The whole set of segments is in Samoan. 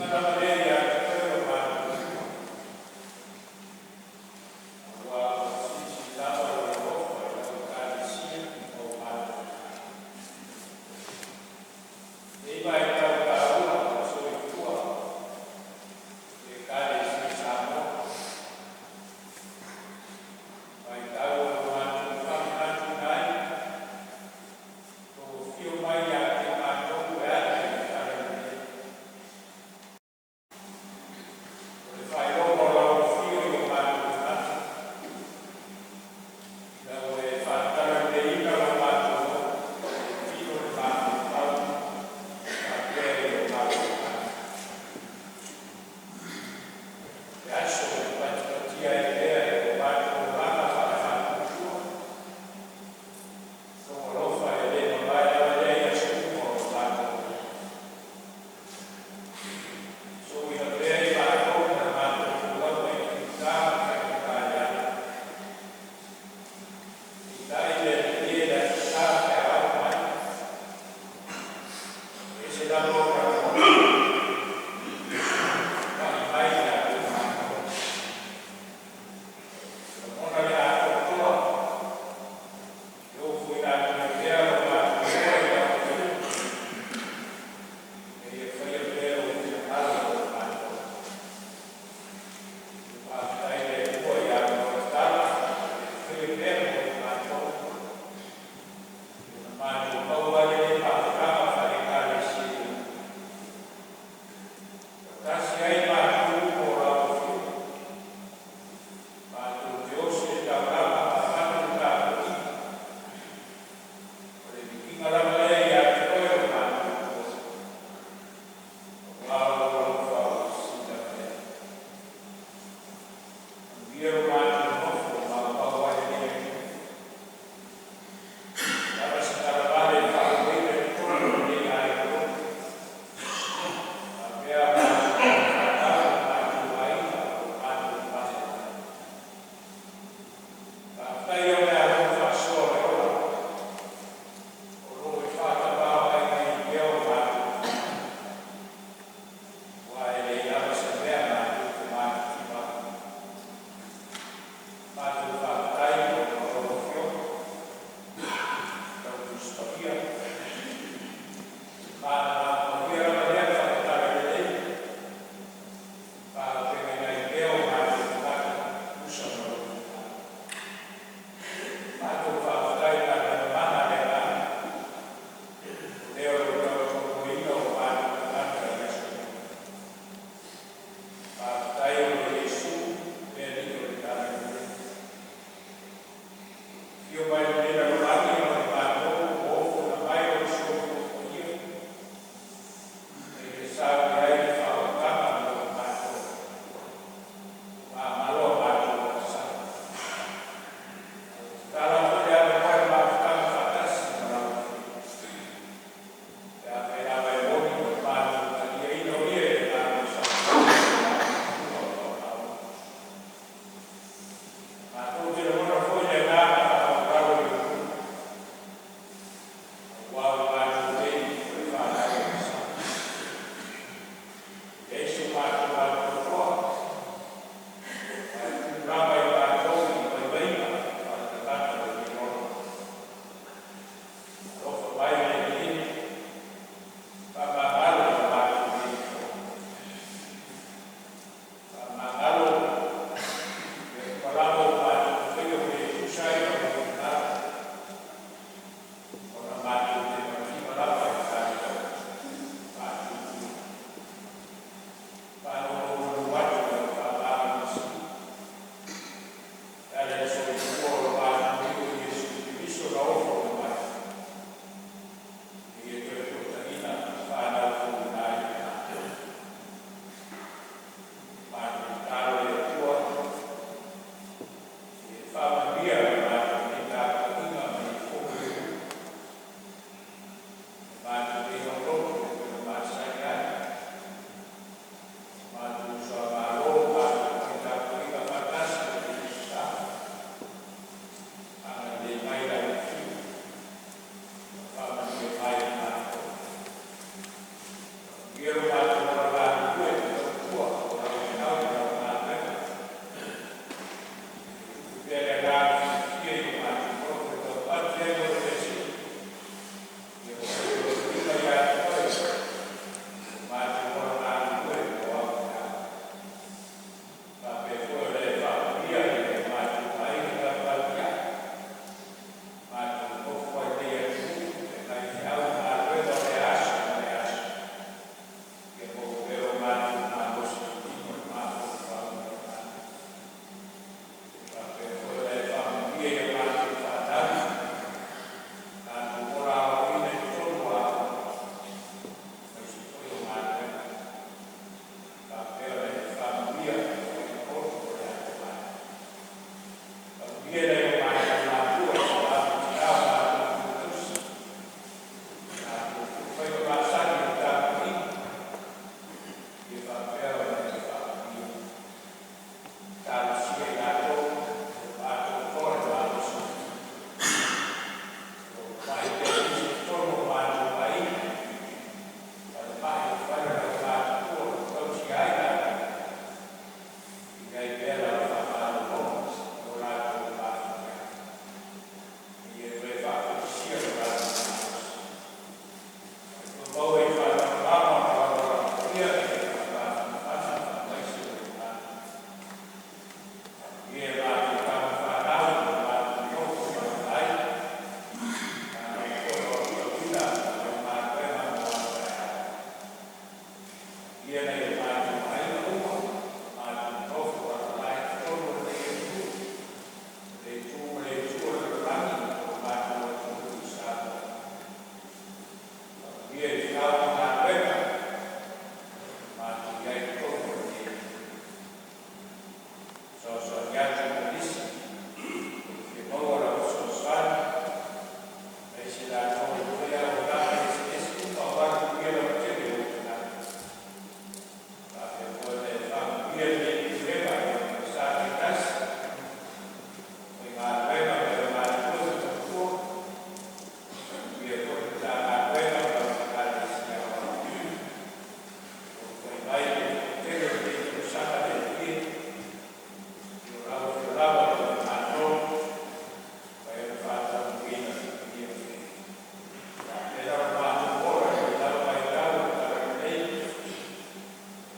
Lava lea ia te Oe lo matou Atua, aua ua silisili lava lou alofa i lau Ekalesia ma o matou tagata. I lenei vaitau taua o le soifua o le Ekalesia i Samoa, vaitau o lo matou faamanatuina ai lou afio mai ia te matou e ala i le Talalelei. O le faailoga o lau afio i o matou tagata, ina ua e faatalaleleiina lo matou loto i le tino i le mafaufau faapea i o matou agaga. Le aso na patipatia ai pea i lo matou olaga faale-faatuatua, lou alofa e le mavae lava lea i aso uma o lo matou olaga. So'uina pea i matou ma le matou folauga i figata ma faigata e ala, peitai le Alii e, le Aso Sa pe a oo mai, e ese lava ona lagona, pa'i mai ia te matou. E lagona le atoatoa, e ofoina atu ai pea lo matou igoa i lau afio, ina ia faia pea lou finagalo mo matou. Faafetai i le Atua i avanoa tatala e faia pea mo i matou. Ona matou maua ai lea i mafutaga faale-Ekalesia. Ia nai o matou aiga uma, matou nonofo alaala i totonu o lenei atunuu, le itu ma le itu o le lalolagi ma lo matou atunuu i Samoa. Faamanuia i feau ma galuega matou i ai i totonu o lenei atunuu. Fesoasoani atu mo nisi e fia maua lau fesoasoani, aemaise i latou o lo o faia auaunaga eseese uma aua le manuia lautele o ou tagata. Faapea foi ona e faamanuia i lenei Pulega i Ofisa taitasi, aufaigaluega ma e galulue ma tautua. Faamanuia foi i le Matagaluega ma lau Ekalesia Aoao. Taumafai mai le fonotele o lenei tausaga le Alii e, o lau Afio lava ma le Malo ua mafai ona faataunuuina ma le manuia. Faapena ona matou ola i lenei lava vaitau o le talalelei,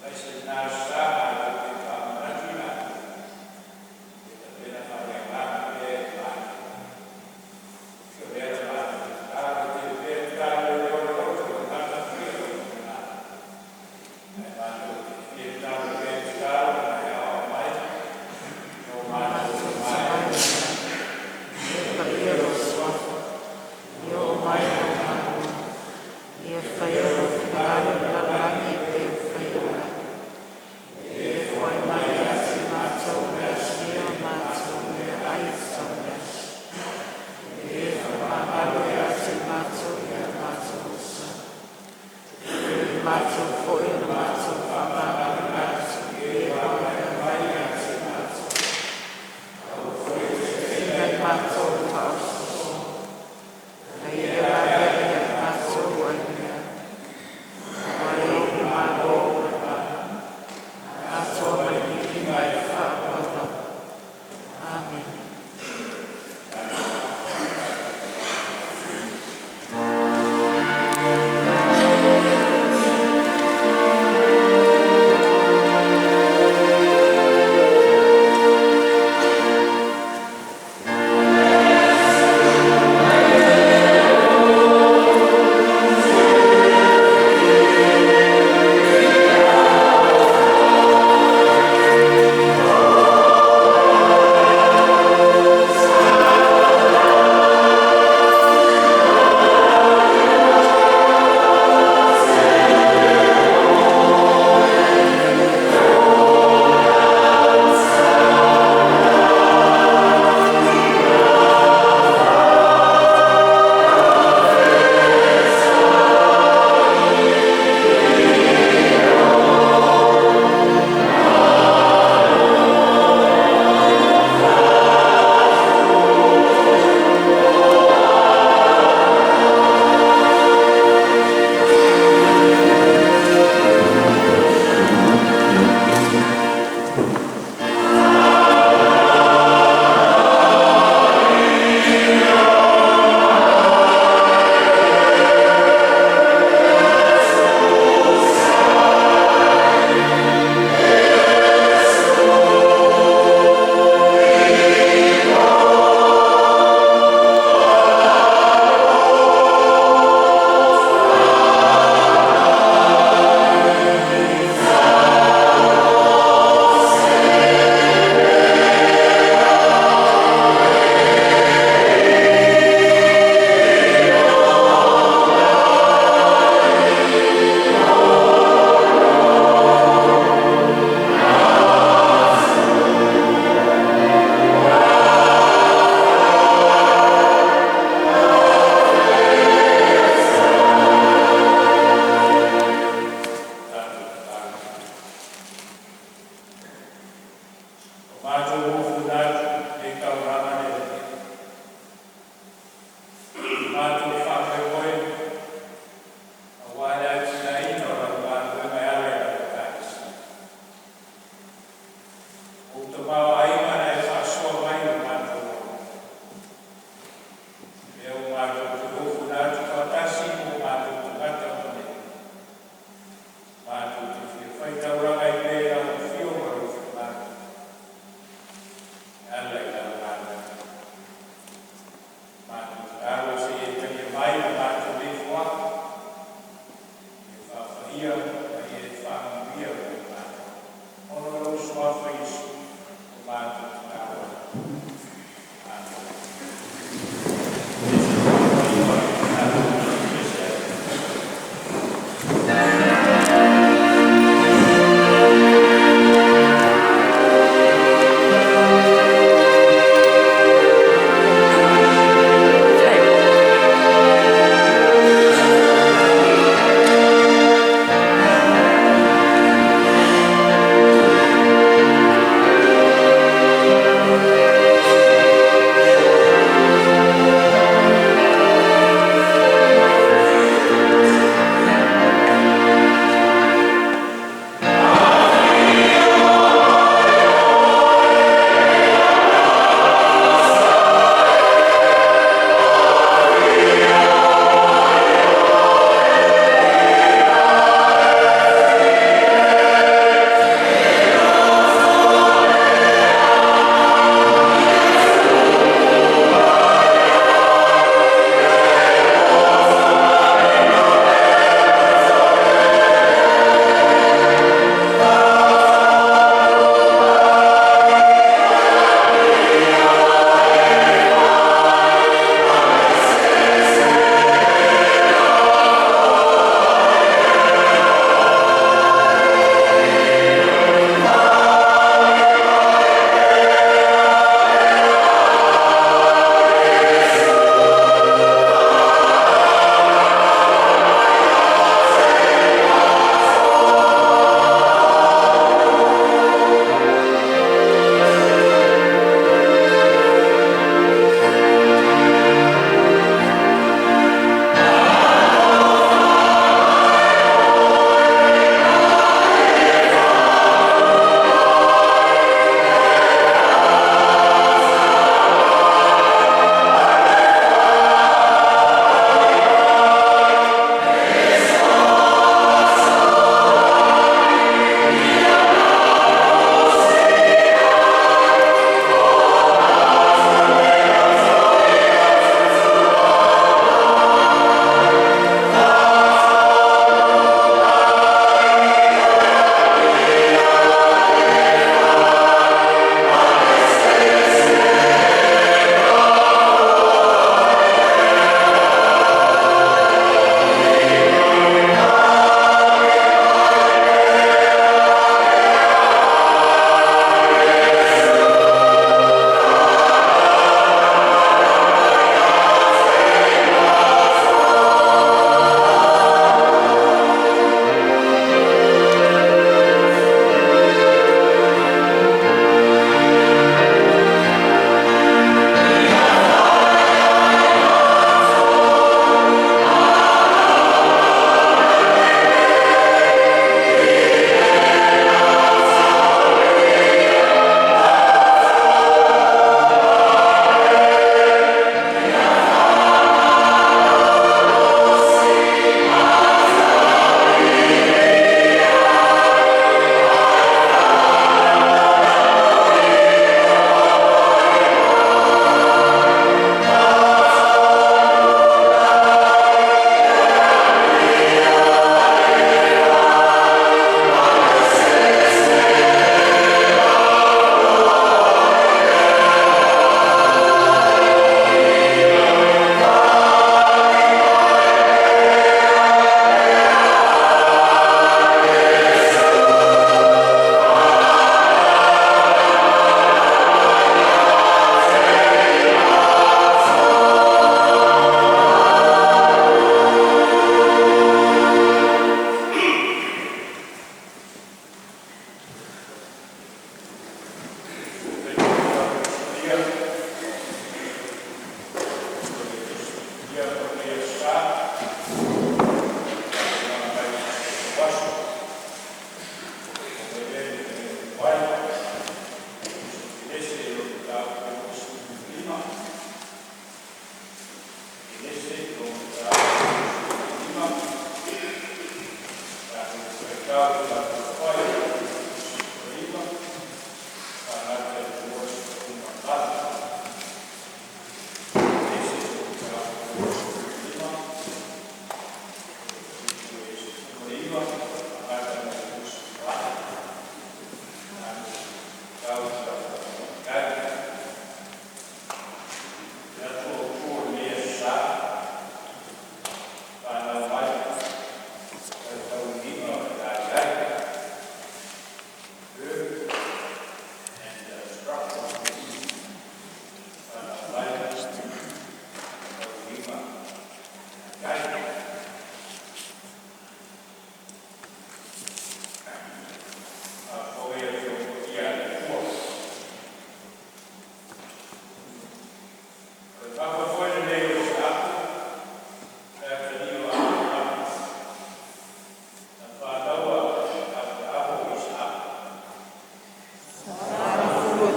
aemaise lena Aso Sa matou te faamanatuina ai, ia tapena faaleagaga pea e le Malo. O lea la matou te tatalo, ia tele pea le tatalo i le leo o le loto i tagata e faia lou finagalo, ae matou te fia tatalo pea i le tatalo ina ia aoao mai lo matou Satai mamae. Ia paia lou Suafa, ia oo mai lou Malo, ia faia lou finagalo i le lalolagi e pei ona faia i le lagi. Ia e foai mai ia te matou o le aso nei a matou meaai o le aso. Ia e faamagalo ia te matou i o matou uso. E pei ona matou foi ona matou faamagaloina atu i e ua afia mai ia te matou. Aua foi ne i taitai matou i le faaosoosoga, a ia laveai ia i matou ai le leai. Aua e ou le Malo, le atoa ma le viiga i le faavavau. Amene. Tatou tatalo. O matou ofu atu i lenei taulaga le Alii, matou faamoemoe aua le atinaeina o lau galuega e ala i lau Ekalesia. Ua ou tamaoaiga na e faasoa mai i lo matou olaga, lea ua matou toe ofuna atu faatasi ma o matou tagata uma nei, matou te fia faitaulaga ai pea i lau afio ma lou finagalo e ala i lau galuega. Matou tatalo se i e talia mai la matou nei foaga, ia e faapaia ma ia e faamanuia.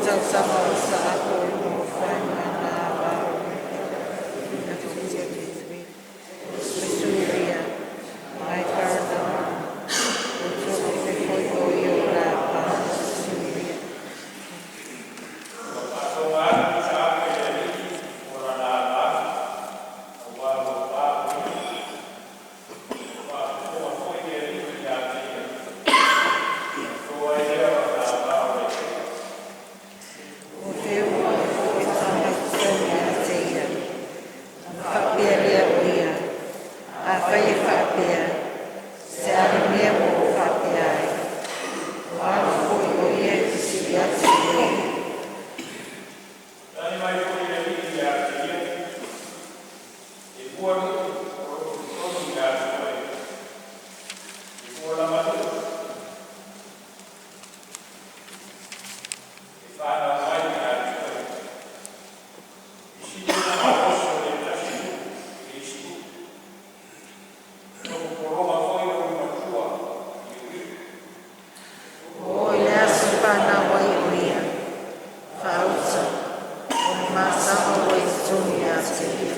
Tausaga o Isaako o le nofo ai ma lana ava o Rebeka. Mesuria ma e Paranama o tuape foi o ia o la Suria. O feua o e tāmai totogi a te ia. Na whaapea lea o ia. A whai e whaapea. Se ale mea mo o whaapea ai. O alo foi o ia e te sili atu i o. O i le aso whanau ai o ia. Whauta. O le masaga ua i totonu ia te ia.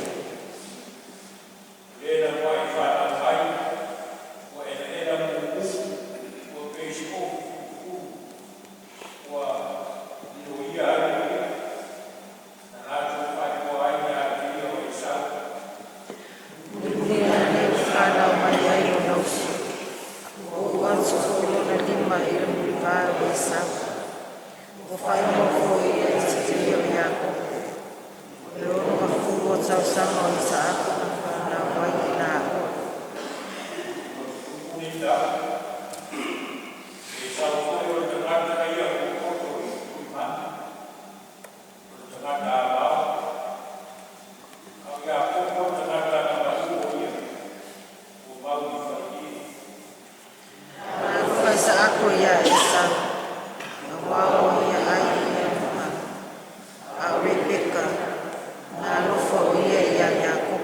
Mulimuli ane o whanau mai ai o nausu. O u atu foi lona lima i le mulivā o Esau. Ua faaigoa foi ia i te o Iakopo. O le 60 o tausaga o Isaako na whanau ai i la oa. Na alofa Isaako ia Esau. Na wao ia ai ia mua. A o Rebeka, na alofa o ia ia Iakopo.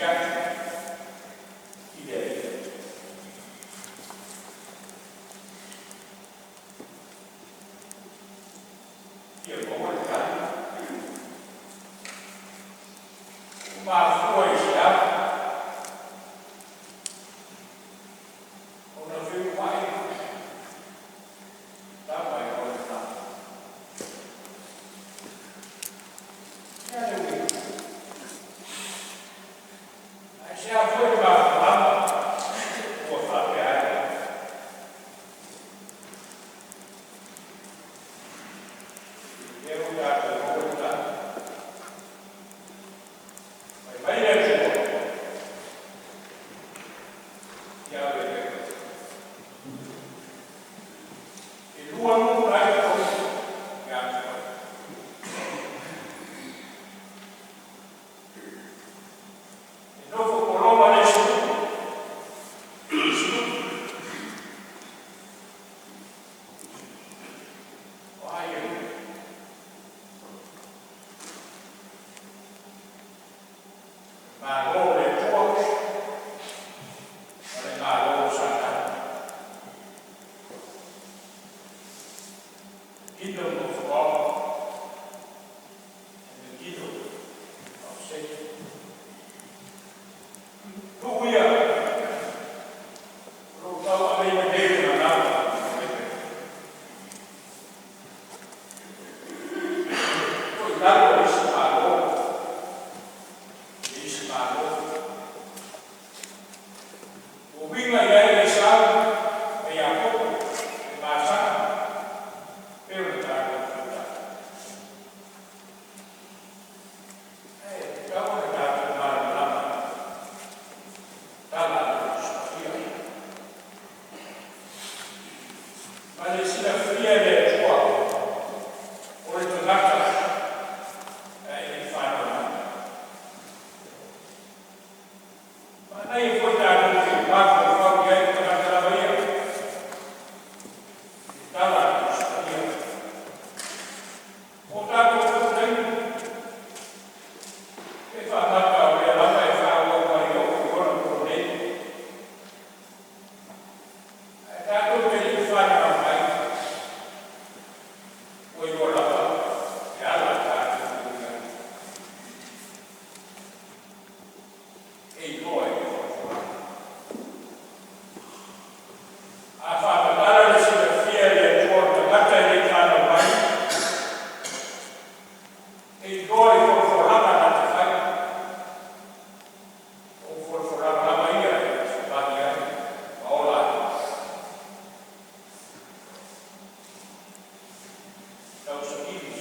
Siaki i le Alii. Fia maua le tali. Ua mafua i se a ona feuma'i tama e ona? Ia le uiga. Ae se a foi le mafuaaga ua faapea ai? Lea ua tatou maua le tali. Fai mai le Atua ia Rebeka, e lua nuu la e tolu ia te oe. E nofo poloma le isi nuu, le isi nuu. O ai e? Malo le Atua ma le Malo o Satani. Kingdom of God and the kingdom of Satan. Nuu ia, o lo o tauaveina nei le galuega a Rebeka. O i lalo o le isi Malo, le isi Malo. Ua uiga i ai Esau ma Iakopo e masaga pe o le tatou faitau. Ae tatau ona tatou malamalama tala a le Tusi. Ma le silafia e le Atua o le tagata e i whanau mai. Manaia foi tatou te mafaufau i ai o tagata lava ia. I tala a le Tusi. O tatou foi taimi, e faamata o lea lava e faaauau mai e oo i ona po nei. Ae tatou te le i fanau mai, ua iloa lava e ala tatou te ui ai. E iloa e le folafolaga. A faamatala le silafia e le Atua o le tagata e le i fanau mai, e iloa i folafolaga na te fai. O folafolaga lava ia e savali ai ma ola ai. Tausaili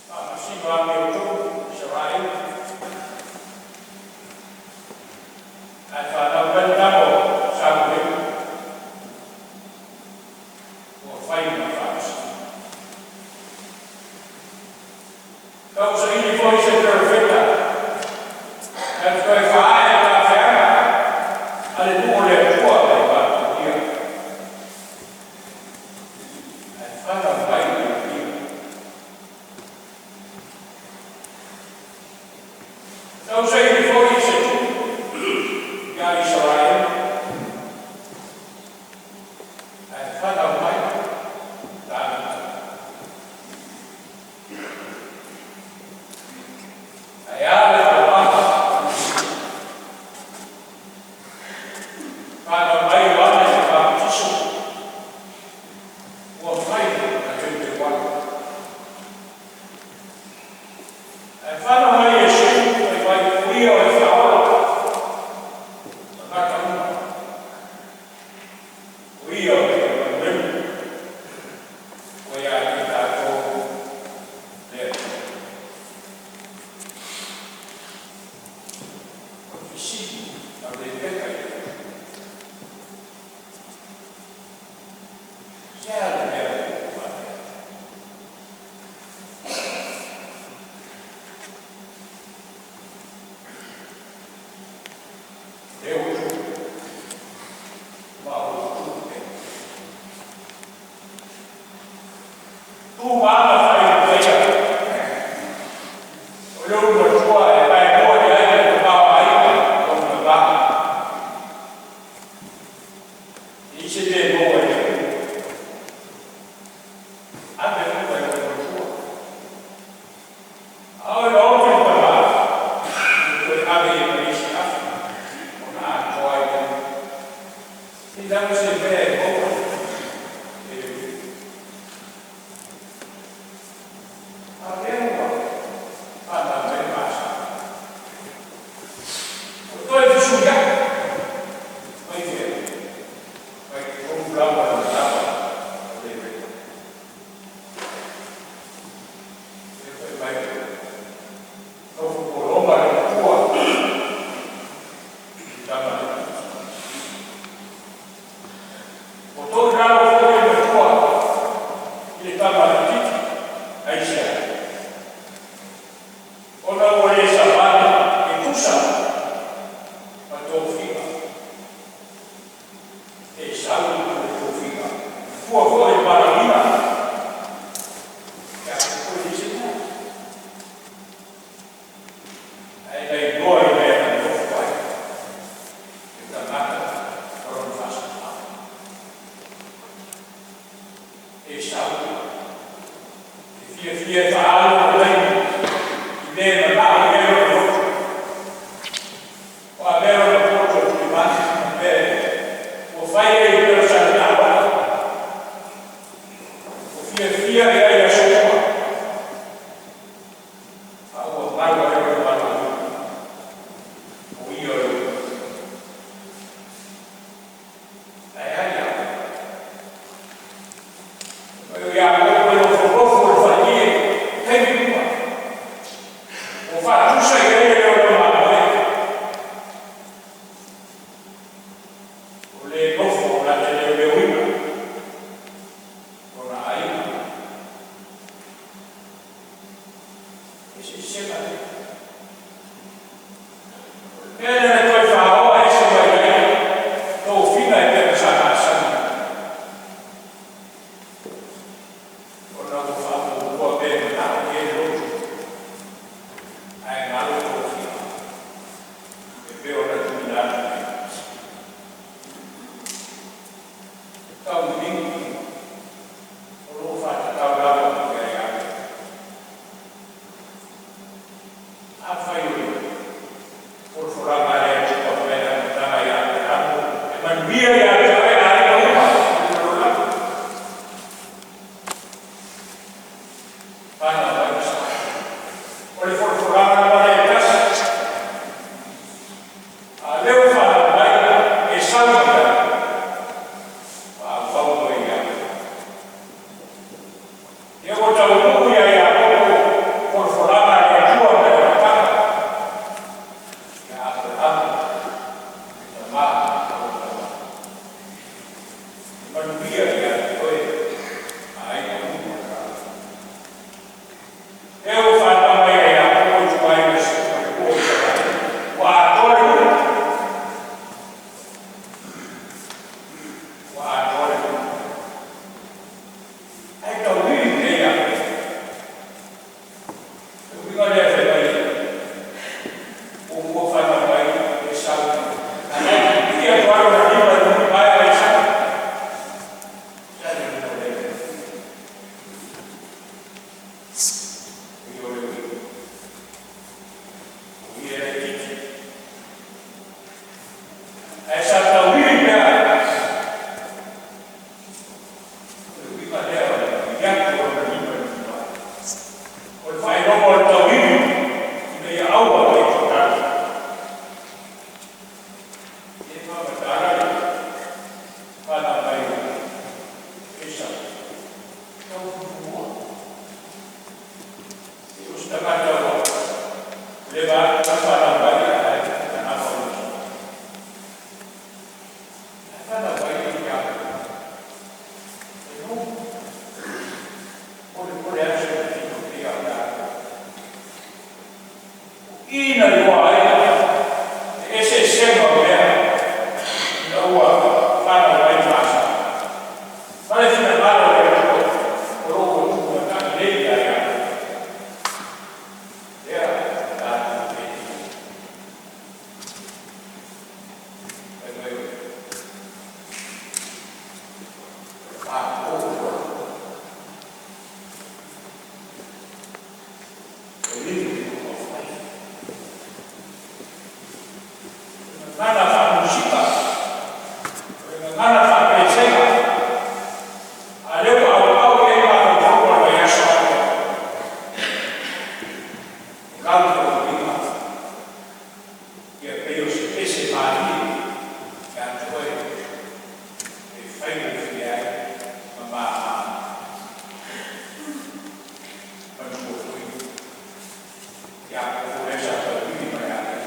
faamasino amiotonu Isaraelu ae fanau mai le tama o Samuelu ua fai ma faamasino. Tausaili foi se perofeta na toe faaee tafeaga a le nuu o le Atua mai Babilonia ae fanau mai Ieremia. Tausaili foi se tupu ia Isaraelu ae fanau mai Tavita. Ae a le faaloalo? Fanau mai Ioane le Papatiso ua fai na teuteuana. Ae fanau mai Iesu fai mai o ia o le Faaola tagata uma. O ia o le Emanuelu ua ia te tatou le Atua. O le fesili a Rebeka i le Atua. Se a le mea ua faapea? Lea ua tu, ma o lo o tu pea. Tu ma aga fai o faia. O le matua e vaemoa i ai le tamaoaiga. Ave i ma le isi afi ona atoa ai le tulaga se mea e maua e le a lea ua fanau mai le vasa. O toe fesuiai mai fea? Mai totonu lava o le lava o le veka. E fai mai nofo poloma le matua i tama le. O toʻilalo foi le matua i le tama laititi aisea? Ona ua lē savali e tusa ma tofiga e sau le tofiga fua foi le valaauina ia foi leai se mea ae na iloa i mea na nofo ai le tagata ma lona faasaga e sau e fiafia e faaalu le taimi i mea e manao i ai lona loto o a mea lona poto e tulimani mea ua fai ai e pei o sa taavale o fiafia i ai aso uma a ua galo ai lona valaauina o ia o le ae ai ia o Iakopo e nofonofo i le faleie taimi uma ua faatusa i ai le leo mamoe o le nofo na te leoleoina lona aiga e seisega le mea lea na toe faaoa ese mai ai tofiga e pei ona sa masani ona ua faamuamua mea e manao i ai le loto ae galo tofiga e pei ona tuuina atu nei taumiligi o loo faatatau lava ia ia afai o le folafolaga a le Atua mai le amataga ia Aperamo e manuia ia te oe aiga uma o le lalolagi fanau mai sa o le folafolaga lava lea e tasi a lea ua fanau mai e sau mai ai faaauau moe ia ia ua taunuu ia Iakopo folafolaga a le Atua mai le amataga ia Aperamo le tamā o tama. Gagana faa-musika, o le gagana faa-pesega, a lea ua auau i ai mafaufauga o le vaiaso atoa. O lau taualuga ia pei o se pese malie ia te oe e faigofie ai ma māmā. Manatua foi Iakopo lea sa tauivi ma le Alii.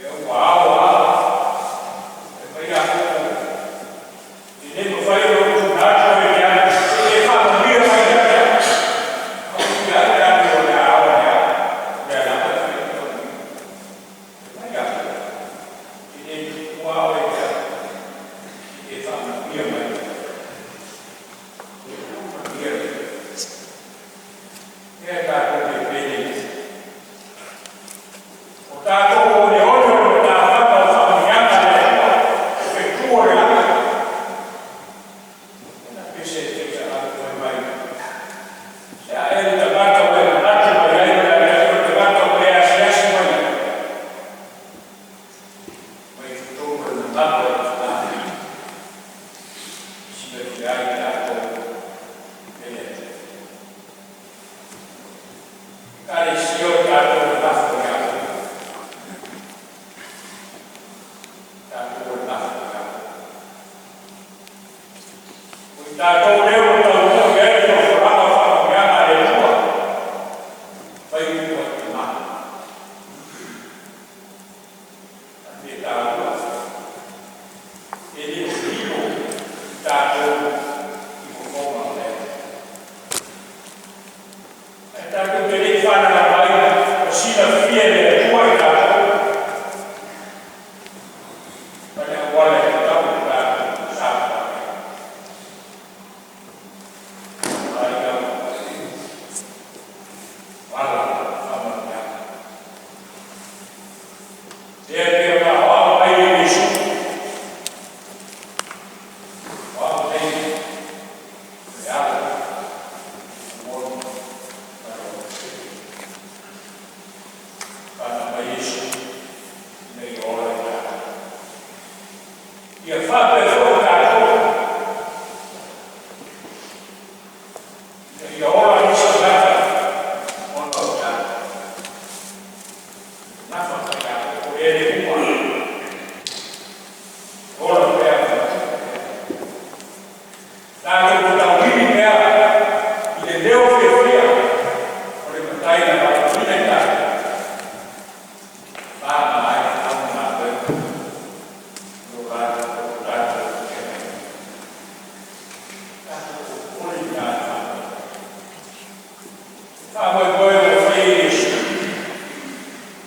Ia ua ao lava, fai mai Iakopo, e le mafai ona ou tuuina atu oe e te alu, se i e faamanuia mai ia te au. Faamanuia ane le amio o le a ao ane au, o lea lava e fai atu faamanuiaga. Fai mai Iakopo, e le tuua oe e te alu, se i e faamanuia mai ia te au. Manuia le lea tatou te pele. O tatou o oneone o le matafaga o faamanuiaga a le Atua, o fetu o le lagi. Na pese e taisalau fai mai, se a e le tagata ua e manatu mai ai, o le aliali o le tagata ua e asiasi mai ai. Mai totonu o le mamalu o le tina, silafia ai tatou e le Atua. Ekalesia o tatou e lafo ia oe. Tatou e lafo ia oe. O i tatou lea ua taunuu i ai le folafolaga o faamanuiaga a le Atua, fai upu a tama. E taua, e le o lilo i tatou i fofoga o le Atua. Ae tatou te le i faalalamaina, o silafia e le Atua i tatou, ma le auala e tatau ona tatou saofai ai. Ai lau vala faamanuiaga. Lea pei ona aoao mai e Iesu. Aoao nei le ala, moni ma le ola. Fana mai Iesu ina ia ola i tatou. Ia faapea foi tatou ina ia ola nisi tagata ona o tatou. Nafa mai Iakopo lea le uma. Ola pea ma tupu pea. Tatou te tauivi pea i le leo fiafia o le matai na valaauina i tatou. Ma ai au ma galuega. Lo latou tatou feagai. Tatou popole i la faamoemoe. Faamoemoe ua fai e Iesu.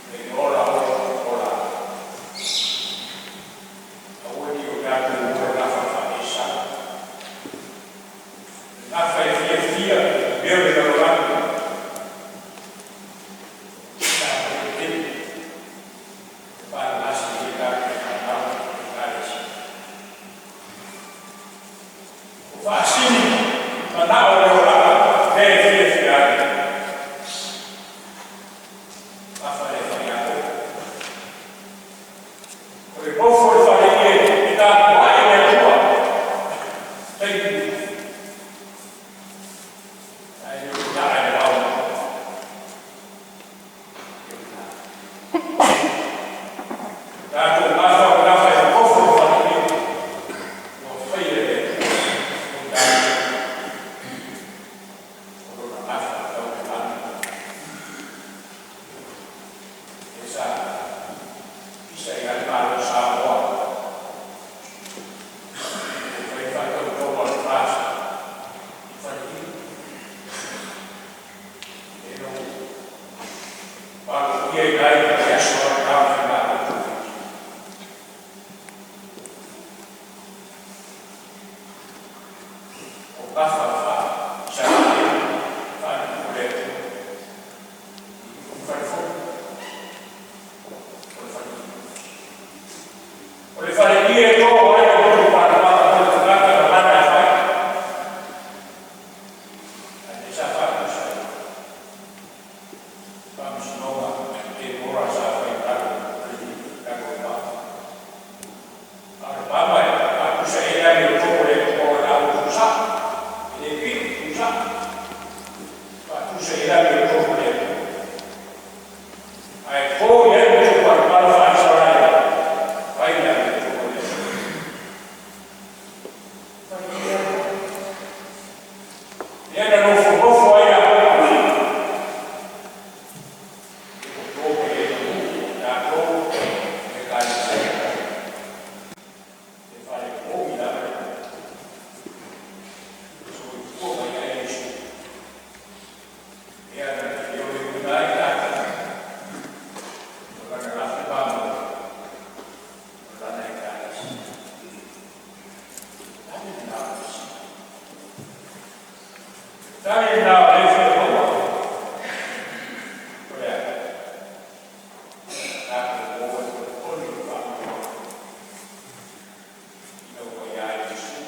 Na ia ola ola ola. Aua ne i o tatou o e nafa faa-Esau. Nafa e fiafia mea o le lalolagi. Tatou tele. Palemasi i tatou fanau ekalesia. O faasini manao o le olaga mea e fiafia ai. Nafa le fai Iakopo. O le nofo i le faleie e tapuai le Atua. Taimi. Ae le o naa e le vao. Tatou nafa o nafa e nofo i le faleie. Ua faia e le Atua. O tatou. O lona nafa tau le lagi. E sa pisa i ale malo Samoa. O fai faatautoga o le FAST i faleie. E no palofia i lai le aso a le fai matou. O gafa fa Isaraelu faatupu le Atua. I falefono. O le faleie. O le faleie e to ai le motu palapala o le tagata na lana e fai. Ae le sa faatusa ai. Faamasinoga e mora sa fai. Ae to i ai le tupalapala faa-Isaraelu, fai le amiotonu a le Atua. Lea na nofonofo ai Akopo, e toto mai ai manu, o tatou o Ekalesia. E faalepovi la soifua mai ai Iesu, lea na te feoloinoina ai tatou ma Lana lafo pamoia ma Lana Ekalesia. Tali lena o le fesili. Tali lena o lea e fia maua. O le a? Tatou o e olimoli le faamoemoe ina ua ia Iesu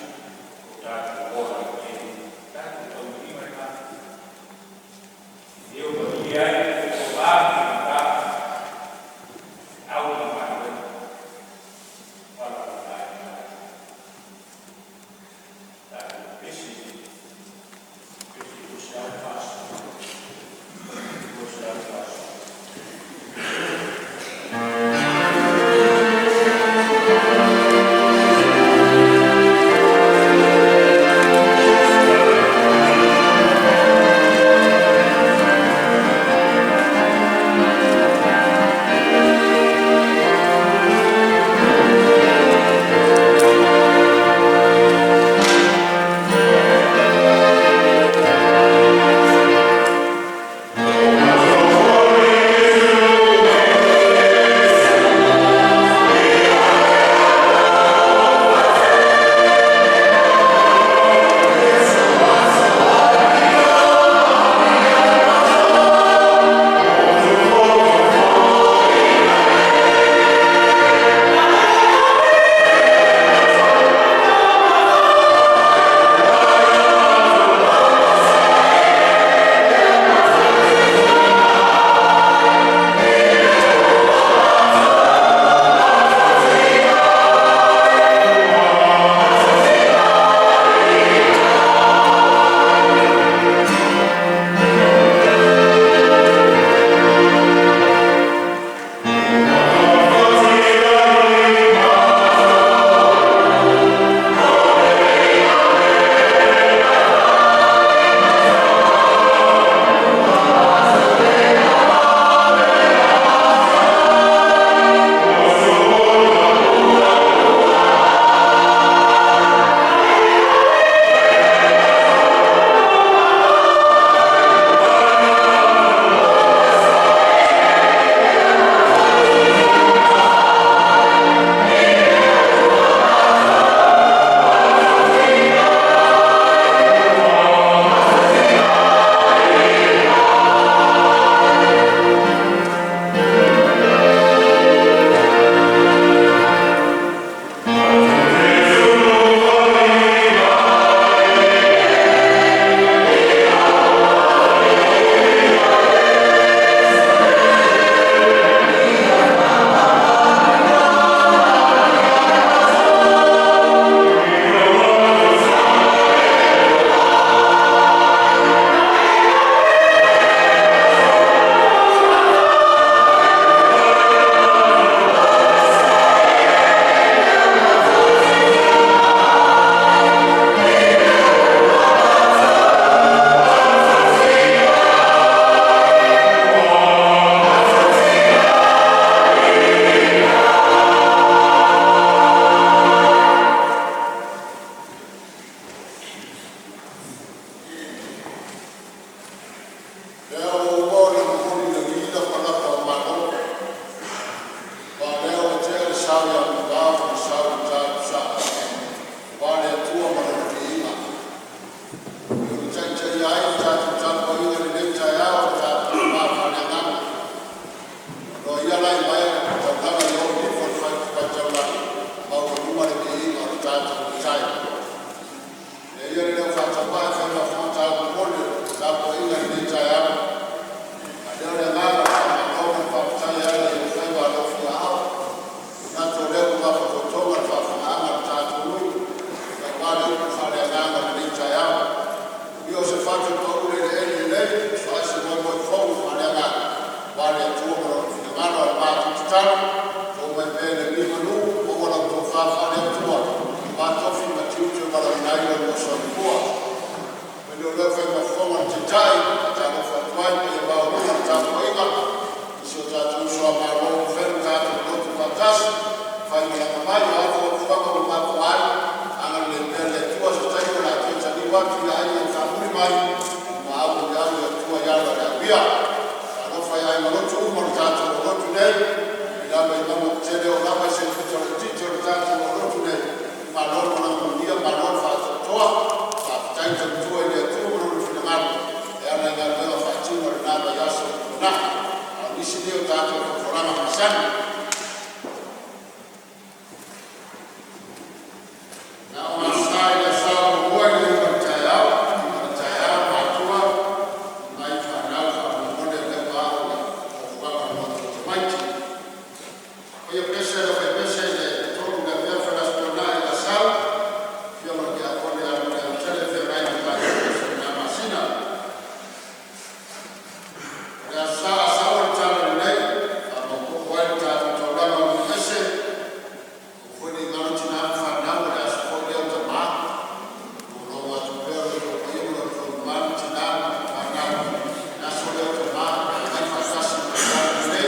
lo tatou ola lautele. Tatou taunilima lena, lea ua malie ai tofa ma faiga, feau ma galuega valaauina ai tatou. Tatou pepesi, pepesi 240, 240. Lea ua uma ona momoli i lagi lapalapa o Malo, a o lea ua tea le sao ia Mulivao ma le sao i uta i Pusaa aua le Atua ma Lona viiga e pei ona taitaia ai le tatou tapuaiga i lenei taeao i le tatou va faaleagaga. Ua ia lai vaea taulaga i ou ifo i le fatafaitaulaga, maualuga le viiga o le tatou Matai. Avea ia le leo faatauva e fai ma fofoga taumolimoli o le tapuaiga i lenei taeao, e faaleo le agaga o le faamalo ma le faafetai e ala i ou faiva alofia ao. E manatu o lea ua mafatotoga le faafofogaaga a le tatou atunuu aua le upu faaleagaga i lenei taeao. Ia o se fatu ua pauli i eleele lelei e fai se moemoe fou faaleagaga aua le Atua ma Lona finagalo. ai lua soifua. Ona o lea fai ma fofoga o le Taitai, e faatalofa atu ai i le paia maualuga o le tapuaiga i si o tatou uso a Malo ua mafai ona tatou lotu faatasi e faimalaga mai. O a foi fuafuaga ua mafua ai, agalelei pea le Atua i se taimi o le a toe taliu atu i aiga i le faamuli mai ma a'u le Atua i ala o le auia. Talofa i aiga lotu uma o le tatou aulotu nei, mai lava i Mauga tetele oo lava i se pito itiiti o le tatou aulotu nei, malo le malaga manuia, malo le faatoatoa, faafetai le tautua i le Atua ma Lona finagalo e ala i galuega faatino i lena vaiaso ua tuanai. A o nisi nei o tatou folafolaga masani. O le Aso Sa e muamua i le iu o le taeao, a o le taeao ua matua mai fanau faamolemole tauaao fuafuaga mo tatou tamaiti. Paia pese le aufaipese i le 3 i le afiafi o le Aso Toonai i Asau, afioga i le Tiapone ia Lealaimatele feagai ma le Paepaeolesulusulu o lena masina. O le Aso Sa a saua le talalelei, e faamaopoopo ai le tatou taulaga o nuu ese, aua foi nei galo tinā ma fanau, o le aso foi lea o tamā. Logo atu pea lo outou paia ma lo outou mamalu i tinā ma fanau, le aso lea o tamā, omai faatasi i le talalelei se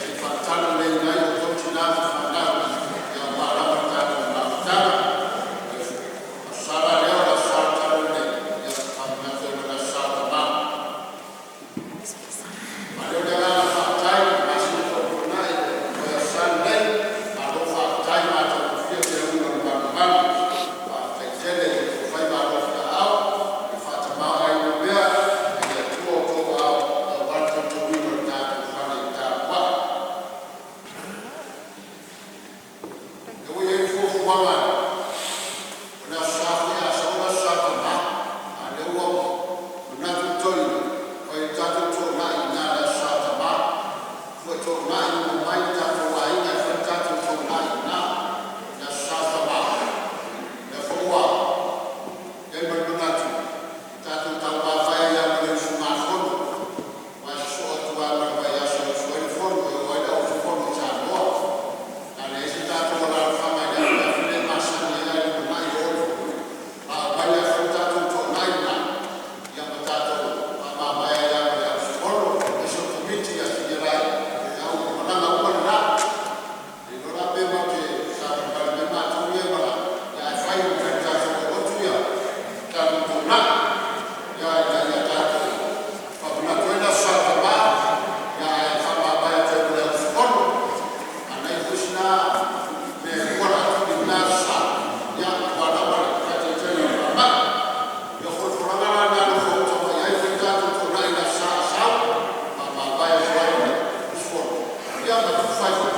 i faatalaleleiina ai outou tinā ma fanau aua lava le tatou mafutaga. O le Aso Sa la lea o le Aso Sa o le Talalelei, e faamanatu ai ma le Aso Sa o Tamā. E faaleo le agaga faafetai i le masina foi ua tuanai ma le Aso Sa lenei, malo faafetai le matagofie feauga o le malumalu. Faafetai tele i o outou faiva alofiaao ia faatamaoaigaina pea e le Atua outou aao aua le tautoina o le tatou fale tapuai. O lea ua i ai le fuafuaga o le Aso Sa foi a sau o le Aso Sa Tamā, a o lea ua manatu le toeaina fai le tatou toonai i ina i le Aso Sa Tamā, toonai uma mai tatou aiga e fai le tatou toonai i ina i le Aso Sa Tamā. Lea foi ua i ai ma le manatu tatou tauvavae ai lava ma le usugafono aua e sosoo atu lava ma le vaiaso e usu ai le fono e oo ai le au usufono i Samoa. A leai se tatou alaalafaga i le afiafi lea e masani ai ae lumanai e o i le a aumai la e fai le tatou toonai i ina ma tatou faamavae ai lava ma le au usufono aemaise o le Komiti i Aso Faraile o malaga uma na. Le iloa la pe matou te savalivali mai matou ia e malaga ae fai e le tatou aulotu ia tatou toonai ina ia tatou faamanatu ai le Aso Sa a Tamā ae faamavae atu ai ma le au usufono. Manaia foi sina mea e lua la tuli i lena Aso Sa aua lava le faataitaiga o le faamai. Ia o folafolaga la na ua ou tau mai ai, fai le tatou toonai i le Aso Sa a sau faamavae atu ai ma le usufono ma tufa ai foi.